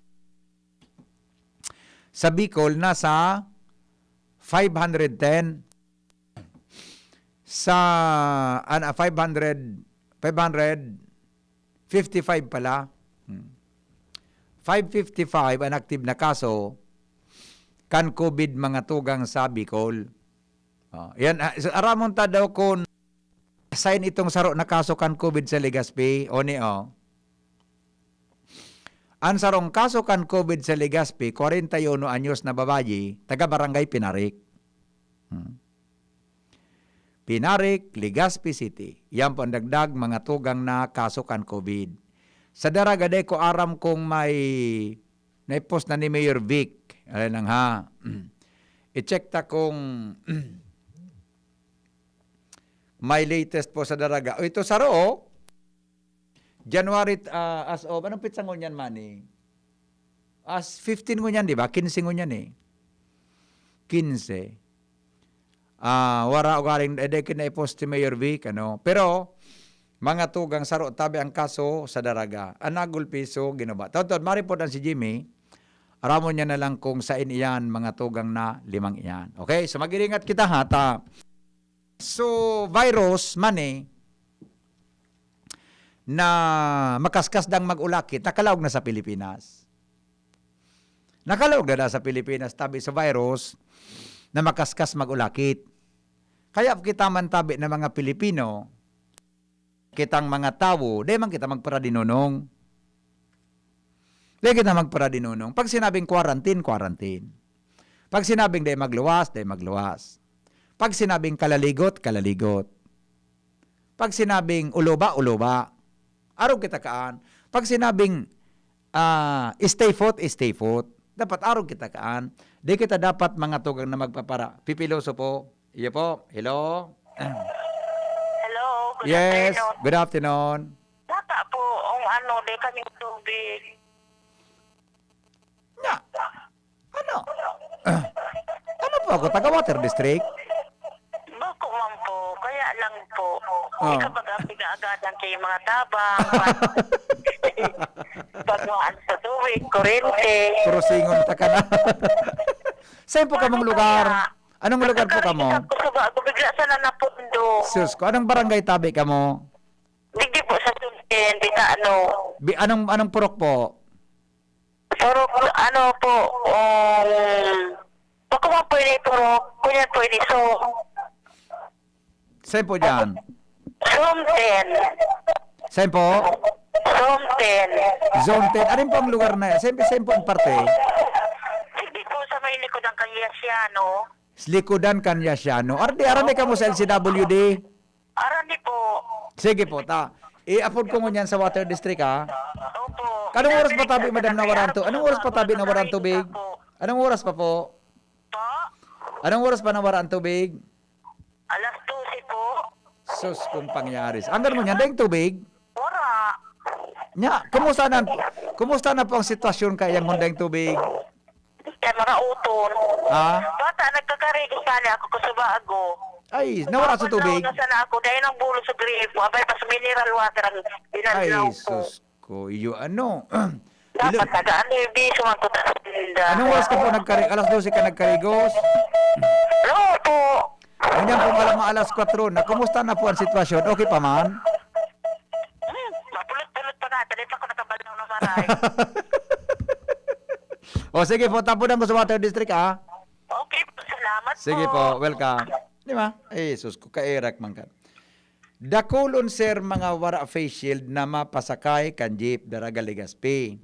sa Bicol nasa five hundred ten. Sa, an-, ah, five hundred, five hundred fifty-five pala. Hmm. Five fifty-five ang active na kaso kan COVID, mga tugang, sa Bicol. Oh, yan, ah, so, aramon ta daw kun sign itong saro na kaso kan COVID sa Legazpi, o ni, oh. Ang sarong kaso kan COVID sa Legazpi, kwarenta y uno anyos na babayi, taga Barangay Pinarik. Hmm. Pinarik, Legazpi City. Yan po ang dagdag, mga tugang, na kaso kan COVID. Sa Daraga, dai ko aram kung may naipost na ni Mayor Vic. Alam lang ha. I-check ta kung may latest po sa Daraga. O, ito saro, oh. January, ah, as of, anong petsa ngunyan, Manny? As fifteen ngunyan, di ba? Quince ngunyan eh. Quince. Ah, wara ugaling, eh, dai ki na-post si Mayor Vic, ano? Pero, mga tugang, saro tabi ang kaso sa Daraga. Ang nagulpi, so, Ginubatan. Totoo, maripot ang si Jimmy. Aramon niya na lang kung sain iyan, mga tugang, na limang iyan. Okay, so mag-iringat kita, ha, ta. So, virus man eh, na makaskas dang mag-ulakit, nakalaog na sa Pilipinas. Nakalaog na da sa Pilipinas, tabi sa virus na makaskas mag-ulakit. Kaya kita man tabi na mga Pilipino, kitang mga tawo, di man kita magparadinunong. Di kita magparadinunong. Pag sinabing quarantine, quarantine. Pag sinabing di magluwas, di magluwas. Pag sinabing kalaligot, kalaligot. Pag sinabing uluba, uluba. Arog kita kaan. Pag sinabing, ah, stay put, stay put. Dapat arog kita kaan. Di kita dapat mga tugang na magpapara. Pipiloso po. Iyo po. Hello? Hello, good Yes, afternoon. Good afternoon. Bata po, ang ano, di kaming tubig. Nga. Ano? Ano po ako? Taga Water District? Bako man po, kaya lang po. Oh. Ikaw baga pinaagadan kayo mga tabang. Pagwaan sa tubig, kurente. Kurusingon ta ka na. Saan po kamong lugar? Anong lugar po kamo? Ako sa bago, bigla sana napundo. Sus ko, anong barangay tabi kamo? Digdi po sa Sultan, di ka ano. Bi, anong anong purok po? Pero ano po, um, bako man po ini puro, kunyan po ini so, Saan po dyan? Sultan. Saan po? Sultan. Zone ten. Ano po ang lugar na yan? Saan, saan po ang parte? Digdi po sa may likod ng Kayasiano. Likodan kan Yasiano. Ardi, ardi kamo sa L C W D. Arani po. Sige po, ta. I-upload ko ngunyan sa Water District, ha? Opo. Anong oras pa tabi, madam, na waranto? Anong oras pa tabi na waranto, big? Anong oras pa po? Po? Anong oras pa nawara ang tubig? Alas dose po. Sus, kung pangyari. Hanggang mo niyan, dahil tubig? Wala. Nya, kumusta na, kumusta na po ang sitwasyon kayang hundang tubig? Kaya mga uton. Ha? Bata, nagkakarigos sana ako ko sa bago. Ay, nawara sa tubig? Papanahon na sana ako. Dahil ang bulo sa gripo. Abay, pas mineral water ang Ay, binanlaw ko. Sus ko. Iyo, ano? Dapat Ilo- nagaan yung biso man ko sa tinda. Anong oras ka po nagkari-, alas dose ka nagkarigos? Oo po. Ganyan po, alam mo, alas kwatro na. Kumusta na po ang sitwasyon? Okay pa man? Hmm, mapulot-pulot pa nga. Dali pa ako nakabalaw na maray. O sige po, tapunan ko sa Water District, ah. Okay po, salamat Sige po. Po, welcome. Di ba? Ay, sus ko, kaerak man ka. Dakulon, sir, mga wara face shield na mapasakay kan jeep, daraga Legazpi.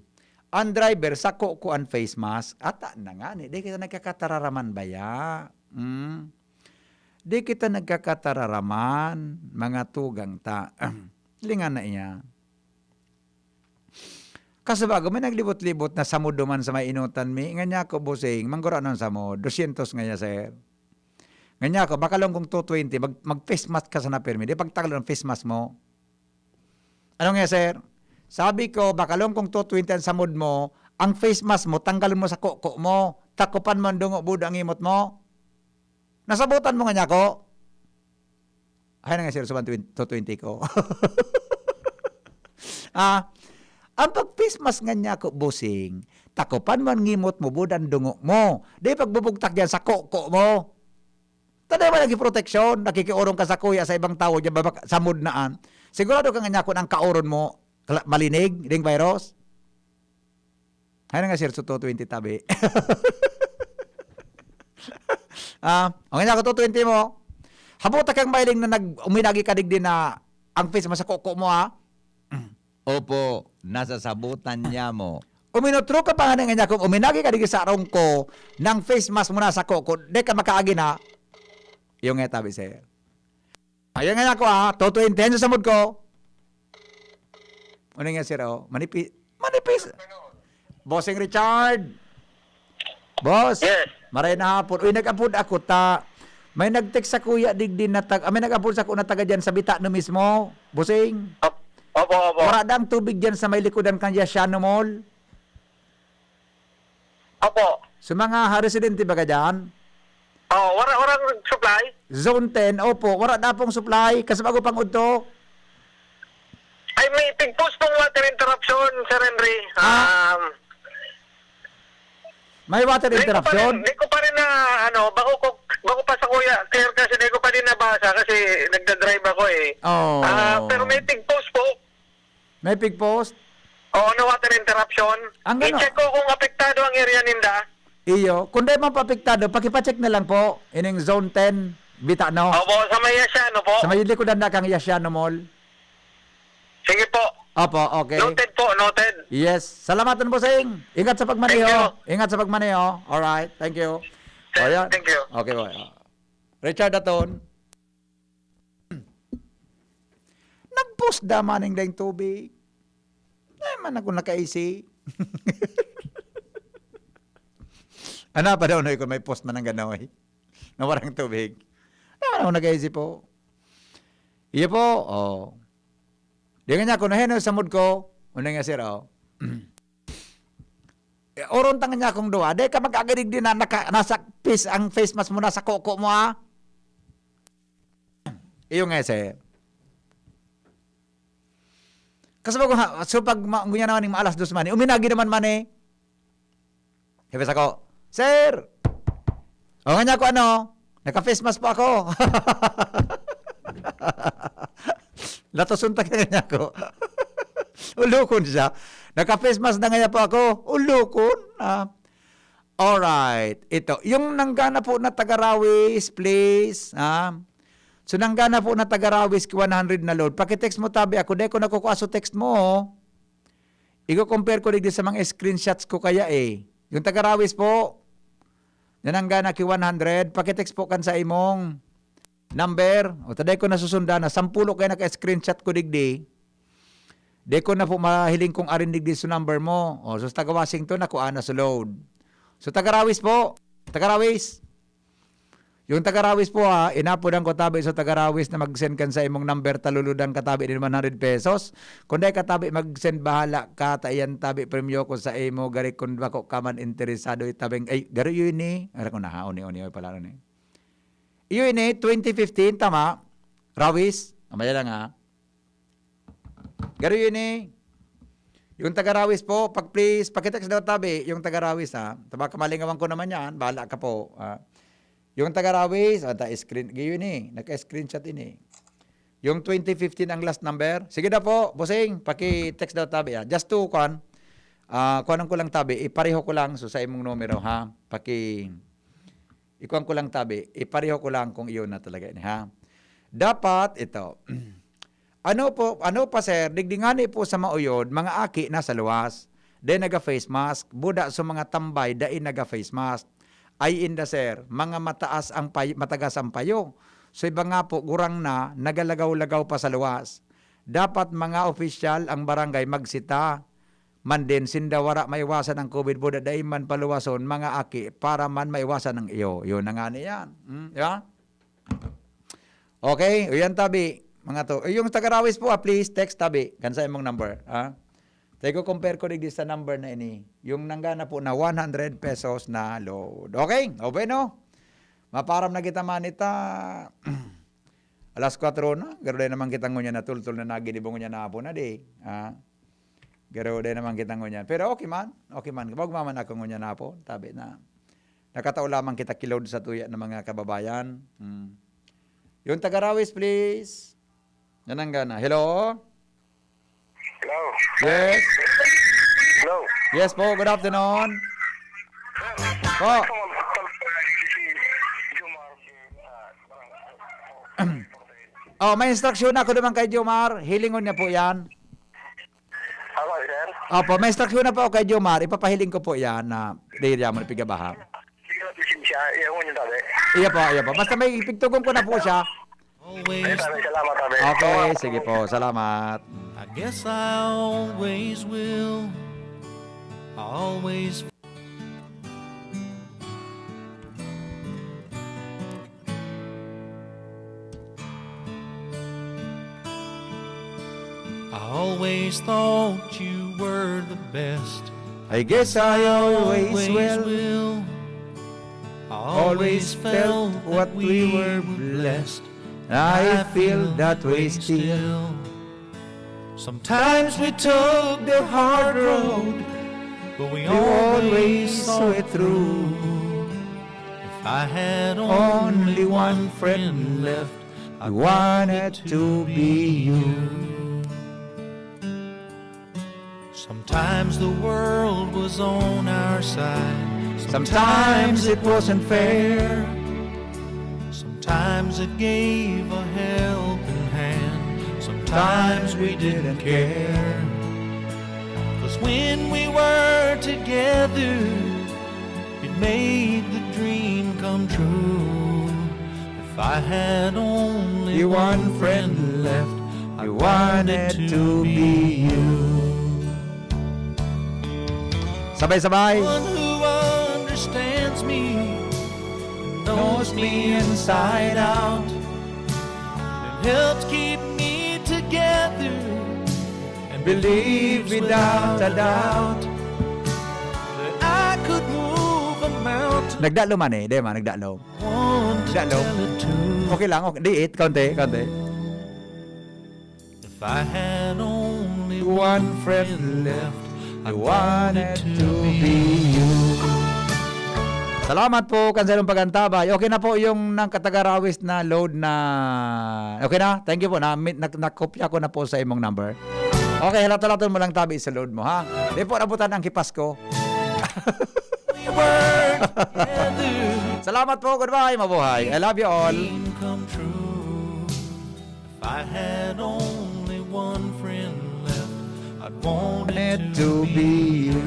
Ang driver, sako ko ang face mask. Ata na nga ni, di kita nagkakatararaman baya. Mm. Di kita nagkakatararaman, mga tugang ta. Lingan na iya. Kaso bago, may naglibot-libot na samod duman sa may inutan mi. Ngan niya ako, "Bossing, mangguro anong samod? Dosyentos nga niya, sir." Ngan niya ako, "Bakalong kong two twenty, mag, mag face mask ka sana pirmi. Di pagtagalon ang face mask mo." "Ano nga, sir?" Sabi ko, "Bakalong kong two twenty ang samod mo, ang face mask mo, tanggalon mo sa koko mo, takupan mo ang dungo, budo ang imot mo." Nasabutan mo nga niya ako? Ay na nga, sir, sa one twenty, two twenty ko. Ah, ang pag-face mask nga niya ako, bossing, takupan mo ang ngimot mo, budan dungo mo. Di pagbubugtak yan sa koko mo. Tanda mo lagi proteksyon, nakikiurong ka sa kuya, sa ibang tao, dyan, babak-, sa mudnaan. Sigurado ka nga niya kung ang kauron mo, kala-, malinig, ding virus. Ay na nga, sir, sa two twenty tabi. Ah, ang nga ako, two twenty mo. Habuta kang mailing na nag-, uminagi ka digdi na ang face mo sa koko mo, ah. Opo, nasasabutan niya mo. Uminutro ka pa nga nga niya kung uminagi ka digdi sa arong ko, nang face mask mo na sa koko, di ka makaagi na. Yung nga tabi, sir. Ayan nga ako, ah. Two twenty sa samod ko. Ano nga, sir, oh? Manipi-, manipis. Bossing Richard. Boss. Yes. Maray na hapon. Uy, nag-upload ako ta. May nag-text sa kuya digdi na tag-, ah, may nag-upload sa kuya na taga dyan sa Bitano mismo. Bossing. Op- Opo, opo. Wala dang tubig dyan sa may likodan kan Yasiano Mall. Opo. Sa mga ha, residente ba ka dyan? Oh, wala, walang supply? Zone ten, opo. Wala na pong supply. Kasi bago pang udto. Ay, may pigpost pong water interruption, Sir Henry. Ah. Um, May water di ko pa rin, interruption? di ko pa rin na, ano, bako ko, bako pa sa kuya, clear kasi di ko pa rin nabasa kasi nagda-drive ako eh. Oh. Ah, pero may pigpost po. May pigpost? Oo, na water interruption. Ang gano? I-check ko kung apektado ang area ninda. Iyo. Kung di man pa apektado, pakipacheck na lang po. Ining zone ten. Bita, no? Opo, sa may Asiano po. Sa may likodan na kang Asiano Mall. Sige po. Opo, okay. Noted po, noted. Yes. Salamatan, bossing. Ingat sa pagmaneho. Thank you. Ingat sa pagmaneho. Alright, thank you. Thank, O, yan. thank you. Okay, boy. Ah. Richard Aton. Nagpost da maning daing tubig. Ay, man ako nakaisi. Ano pa daw, no, kung may post man ang ganoy? Na warang tubig. Ano man ako nakaisi po? Iyo po, oh. Di nga niya, kung naheno sa mood ko, unang nga, sir, oh. Eh, oron tang niya akong duwa. Di ka mag-agarig din na naka, nasa face, ang face mask mo nasa koko mo, ah. Iyo nga, sir. Kasi bago ha, so pag ma-, ngunyan naman yung alas dos man, eh, uminagi naman man, eh. Sabi sa ko, "Sir!" O nga niya ako, ano, "Naka-face mask po ako." Latoson ta kaya niya ako. Ulokon siya. "Naka-face mask na nga po ako." Ulokon, ah. Alright. Ito, yung nanggana po na taga-Rawis, please, ah. So, nanggana po na taga-Rawis, one hundred na load. Paki-text mo, tabi ako. Dai ko nakukua so text mo, oh. Igo-compare ko digdi sa mga screenshots ko kaya, eh. Yung taga-Rawis po, nananggana ki one hundred, paki-text po kan sa imong number. O, taday ko nasusundan na, sampulo kayo naka-screenshot ko digdi. Di ko na po mahiling kung arin digdi sa number mo. O, so, taga Washington, ako ana sa load. So, taga-Rawis po. Taga-Rawis. Yung taga-Rawis po, ha, inapodan ko tabi sa taga-Rawis na mag-send kan sa imong number, taluludan ka tabi din one hundred pesos. Kung dai ka tabi mag-send, bahala ka, ta iyan tabi premyo ko sa imo, gari kung bako ka man interesado, itabing, ay, garo yun ni, ara ko na ha, uni, uni, uni pala, uni. Yun ni, twenty fifteen, tama? Rawis? Amaya lang, ha. Garo yun eh. Yung taga-Rawis po, pag please, pakitext daw tabi, yung taga-Rawis, ha. Taba, kamalingawan ko naman yan, bahala ka po, ha. Yung taga-Rawis, ata screen, yun eh, naka-screenshot ini. Yung twenty fifteen ang last number. Sige daw po, bossing, paki-text daw tabi, ha. Just to, kwan, ah, kuhanan ko lang tabi, ipareho ko lang, so sa imong numero, ha. Paki, ikuan ko lang tabi, ipareho ko lang kung iyon na talaga ini, ha. Dapat ito, ano po, ano pa, sir, digdi ngani po sa mauyod, mga aki nasa luwas, dai naga-face mask, buda sa mga tambay, dai naga-face mask. Ay inda, sir, mga mataas ang pay-, matagas ang payo. So, iba nga po, gurang na, nagalagaw-lagaw pa sa luwas. Dapat mga opisyal ang barangay magsita man din, sinda wara maiwasan ang covid, buda dai man paluwason, mga aki, para man maiwasan ang iyo. Yun na nga niyan. Hmm, di ba? Okay, o yan tabi, mga to. Eh, yung taga-Rawis po, ah, please text tabi, kan sa imong number, ha? Tayo ko compare ko digdi sa number na ini. Yung nanggana po na one hundred pesos na load. Okay? O bueno, maparam na kita manita. Alas kwatro na, garo dai naman kita ngunyan na tultol na naginibo ngunyan na hapon na di. Ha? Garo dai naman kita ngunyan. Pero okay man, okay man. Kabag maman ako ngunyan na hapon, tabi na. Nakatao lamang kita ki load sa tuya ng mga kababayan. Hmm. Yung taga-Rawis, please. Nananggana. Hello? Hello? Yes? Hello? Yes po, good afternoon. Po. Oh, may instruction ako naman kay Jomar. Hilingon niya po yan. Ako, sir? Opo, may instruction na po ako kay Jomar. Ipapahiling ko po yan na diya mo na pigabaha. Sige na, pasensya. Iyan mo yung tabi. Iya po, iya po. Basta may pigtugon ko na po siya. Ay, tabi, salamat, tabi. Okay, sige po. Salamat. I guess I always will. I always I always thought you were the best. I guess I always will. I always felt that we were blessed. And I feel that way still. Sometimes we took the hard road, but we always saw it through. If I had only one friend left, I wanted to be you. Sometimes the world was on our side. Sometimes it wasn't fair. Sometimes that gave a helping hand. Sometimes we didn't care. 'Cause when we were together, it made the dream come true. If I had only one friend left, I wanted to be you. Sabay-sabay. One who understands me, knows me inside out, and helps keep me together, and Believe without a doubt. that I could move a mountain. Nagdalo man eh, di ba? Nagdalo. Want to Dalo. tell it to. Okay lang, okay. Di it, konti, konti. If I had only one friend left, I wanted to be you. Salamat po, Kanselong Pagantabay. Okay na po yung ng Katagarawis na load na... Okay na? Thank you po. Na, na, nakopya ko na po sa imong number. Okay, halat-halaton mo lang tabi sa load mo, ha? Di po nabutan ang kipas ko. We were together. Salamat po. Goodbye. Mabuhay. I love you all. Dream come true. If I had only one friend left, I'd want it to be you.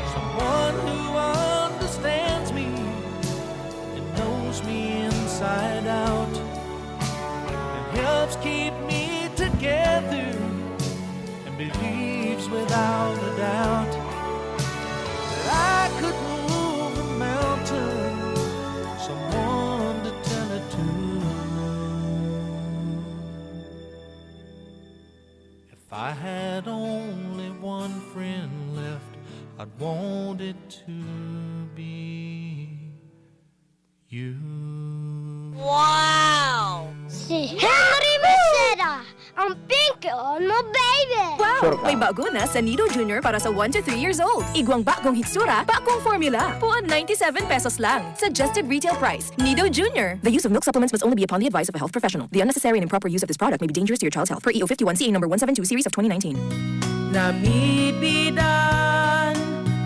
Someone who understands me and knows me inside out and helps keep me together and believes without a doubt that I could move a mountain, someone to tell it to. If I had only one friend left, I'd want it to be you. Wow! Si Henry Mancera, ang pink on mo, baby! Wow! May bago na sa Nido Junior para sa one to three years old. Igwang bagong hitsura, bagong formula. Puon ninety-seven pesos lang. Suggested retail price. Nido Junior. The use of milk supplements must only be upon the advice of a health professional. The unnecessary and improper use of this product may be dangerous to your child's health. Per E O fifty-one C A number one seven two series of twenty nineteen. Namibidan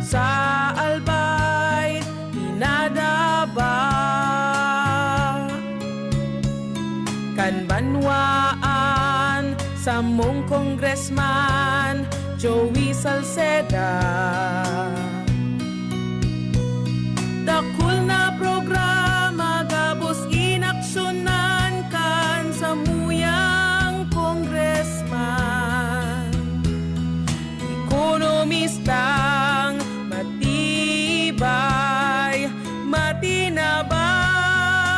sa Albay, pinadaba kan banwaan samong Congressman Joey Salceda.